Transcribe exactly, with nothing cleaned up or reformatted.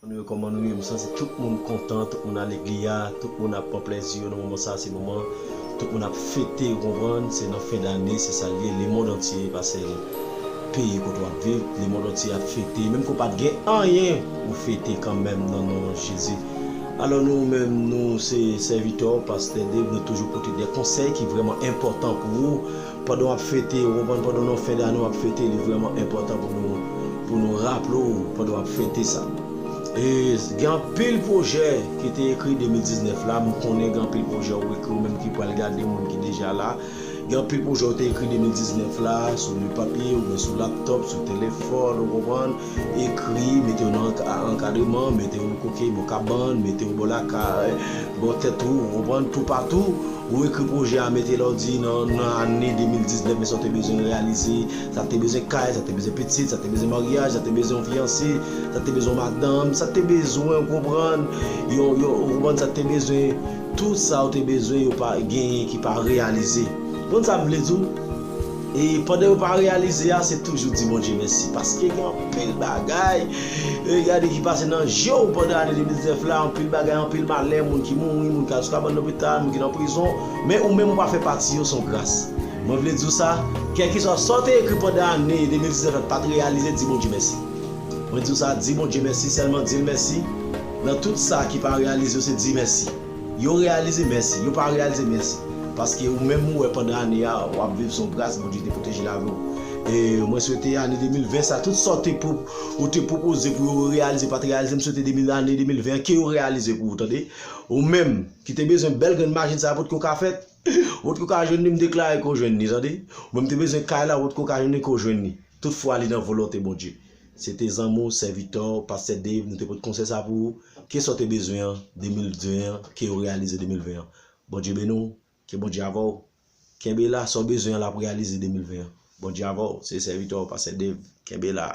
Nou yo, kòman nou ye? M santi tout moun kontan, tout moun ale gli a, tout moun ap pran plezi yo nan moman sa, se moman tout moun ap fete, ou konprann? Se nan fen dane, se sa l ye, lemonn antye, pa sèl peyi kote w ap viv, lemonn antye ap fete, menm ke w pa t gen anyen, ou fete kanmenm nan non Jezi. Alò nou menm, nou se sèvitè w, pastè Dave, nou toujou pote de konsèy ki vrèman enpòtan pou ou, pandan w ap fete, ou konprann, pandan nan fen dane w ap fete, li vrèman enpòtan pou nou, pou nou raple w pandan w ap fete sa. E gen anpil pwojè ki te ekri de mil diznèf la, m konnen gen anpil pwojè ou ekri, ou menm ki pral gade, moun ki deja la. Gen anpil pwojè ou te ekri de mil diznèf la, sou le papye, oubyen sou laptop, sou telefòn, ou konprann, ekri, mete yo nan anka-, ankadreman, mete yo kote, bò kabann, mete yo bò lakay, bò tèt ou, ou konprann, toupatou. Ou ekri pwojè a, mete lòdi nan, nan ane de mil diznèf, men sa w te bezwen reyalize, sa te bezwen kay, sa te bezwen pitit, sa te bezwen maryaj, sa te bezwen yon fiyanse, sa te bezwen yon madanm, sa te bezwen, ou konprann, yon, yon, ou konprann, sa te bezwen, tout sa w te bezwen, yo pa genyen ki pa reyalize. Konn sa m vle di w? E pandan yo pa reyalize a, se toujou di Bondye mèsi. Paske gen anpil bagay, e, gade ki pase nan je w pandan ane de mil diznèf la, anpil bagay, anpil malè, moun ki mouri, moun ki al sou kabann lopital, moun ki nan prizon. Men ou menm ou pa fè pati yo, se yon gras. Mwen vle di w sa, kèlkeswa sa w te ekri pandan ane de mil diznèf la pa t reyalize, di Bondye mèsi. Mwen di w sa, di Bondye mèsi, sèlman di l mèsi. Nan tout sa ki pa reyalize yo, se di mèsi. Yo reyalize, mèsi. Yo pa reyalize, mèsi. Paske ou menm ou wè pandan ane a, w ap viv sou gras, Bondye te pwoteje lavi w. E mwen swete ane de mil ven sa, tout sa w te pwo-, ou te pwopoze pou yo reyalize, pa t reyalize, m swete de mil, ane de mil ven an, ke yo reyalize pou ou, tande. Ou menm, ki te bezwen bèl grenn machin sa, potko ka fèt, potko ka jwenn li, m deklare ke w jwenn li, tande. Ou menm te bezwen kay la, potko ka jwenn li, ke w jwenn li. Toutfwa, li nan volonte Bondye. Se te zanmi w, sèvitè w, pastè Dave, nou te pote konsèy sa pou ou. Ke sa w te bezwen an, de mil ven an, ke yo reyalize de mil ven an. Bondye beni w, ke Bondye avè w. Kenbe la, sa w bezwen an, l ap reyalize de mil ven an. Bondye avè w, se sèvitè w, pastè Dave, kenbe la.